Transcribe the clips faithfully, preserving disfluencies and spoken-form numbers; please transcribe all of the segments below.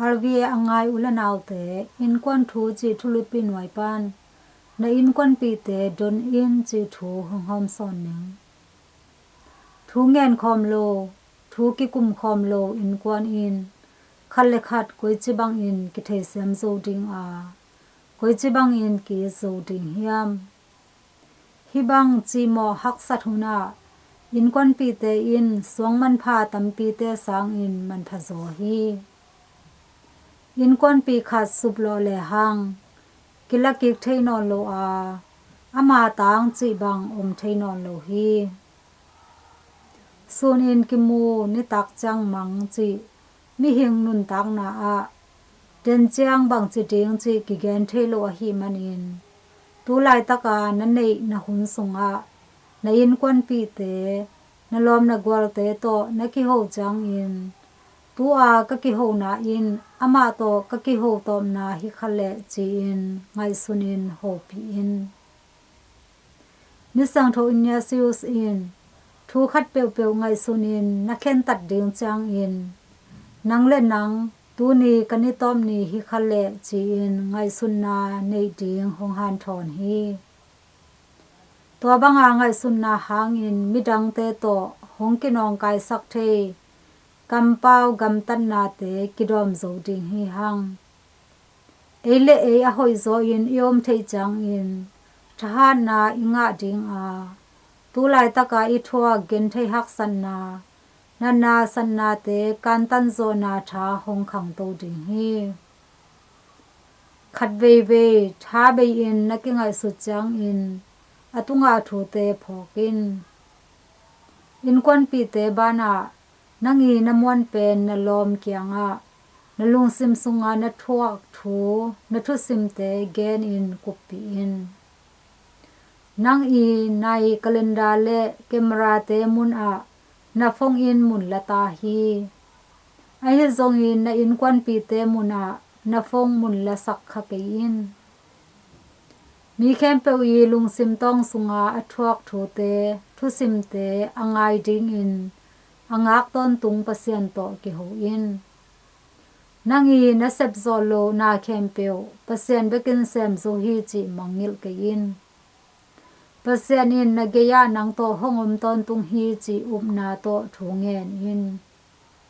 R V A a ngai u le naute, innkuan thu cih thulupi nuai pan na innkuanpihte don in cih thu hong hawmsawn ning. Thu ngen khawm lo, thu kikum khawm lo innkuan in khat le khat koici bangin kitheisiam zo ding a, koici bangin ki-it zo ding hiam? Hih bang cimawh haksat hunah innkuanpihte in suang manpha tampite sangin manpha zaw hi. Innkuanpih khat suplawh lehang kilakik thei nawn lo a, ama tang cih bang om thei nawn lo hi. Sunin kimu nitak ciang mang cih mihing nuntakna ah den ciang bangci ding cih kigen thei lo ahih manin, tu laitaka na neih na hun sungah na innkuanpihte, na lawm na gualte tawh na kiho ciangin, tu-a ka kihona in amah tawh ka kiho tawpna hi kha leh ci-in ngaihsunin hopih in. Misiangtho Ignatius in thu khat peuhpeuh ngaihsunin na khentat ding ciangin, nang le nang tuni ka ni tawp ni hi kha leh ci-in ngaihsutna neih ding hong hanthawn hi. Tua banga ngaihsutna hangin midangte tawh hong kinawngkaisak thei kampau gamtatnate kidawm zo ding hi hang. Ei le ei a hoihzaw in i om theih ciangin thahatna i ngah ding a, tu laitaka i thuak genthei haksatna, natna satnate kantan zawhna tha hong khangto ding hi. Khat veivei tha bei-in na kingaihsut ciangin a tungah thute phawk in. Innkuanpihte banah nang i na muan pen na lawm kiangah na lungsim sunga na thuak thu, na thusimte genin kuppih in. Nang i nai, calendar le camerate munah na phone in mun la ta hi. Ahi zongin na innkuanpihte munah na phone mun lasak kha kei in. Mi khempeuh i lungsim tawng sunga a thuak thute, thusimte a ngai dingin a ngak tawntung Pasian tawh kiho in. Nang i na sepzawh loh na khempeuh Pasian bekin sem zo hi cih mangngilh kei in. Pasian in na gei-ah nang tawh hong om tawntung hi cih upna tawh thu ngen in.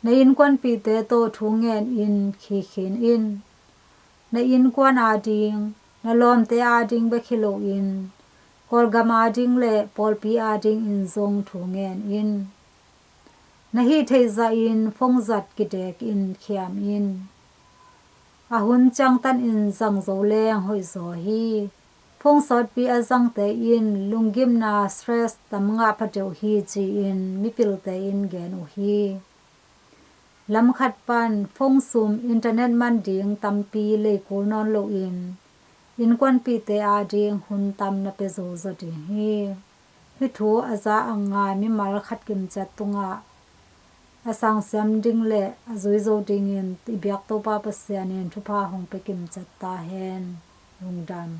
Na innkuanpihte tawh thu ngenin khikhin in. Na innkuan ading, na lawmte ading bek hi loin Kawlgam ading le pawlpi adingin zong thu ngen in. Na hih theih zahin phone zat kidekin khiam in. A hun ciangtanin zang zo leng hoihzaw hi. Phone sawtpi a zangte in lunggimna, stress tam ngah pha deuh hi ci-in mipilte in gen uh hi. Lam khat pan phone sum, internet man ding tampi leikul nawn loin innkuanpihte ading hun tam na pia zo zaw ding hi. Hih thu a za a ngai mimal khat kimciat tungah a sangsiam ding le a zui zo dingin i biak Topa Pasian in thupha hong pia kimciat ta hen. Lungdam.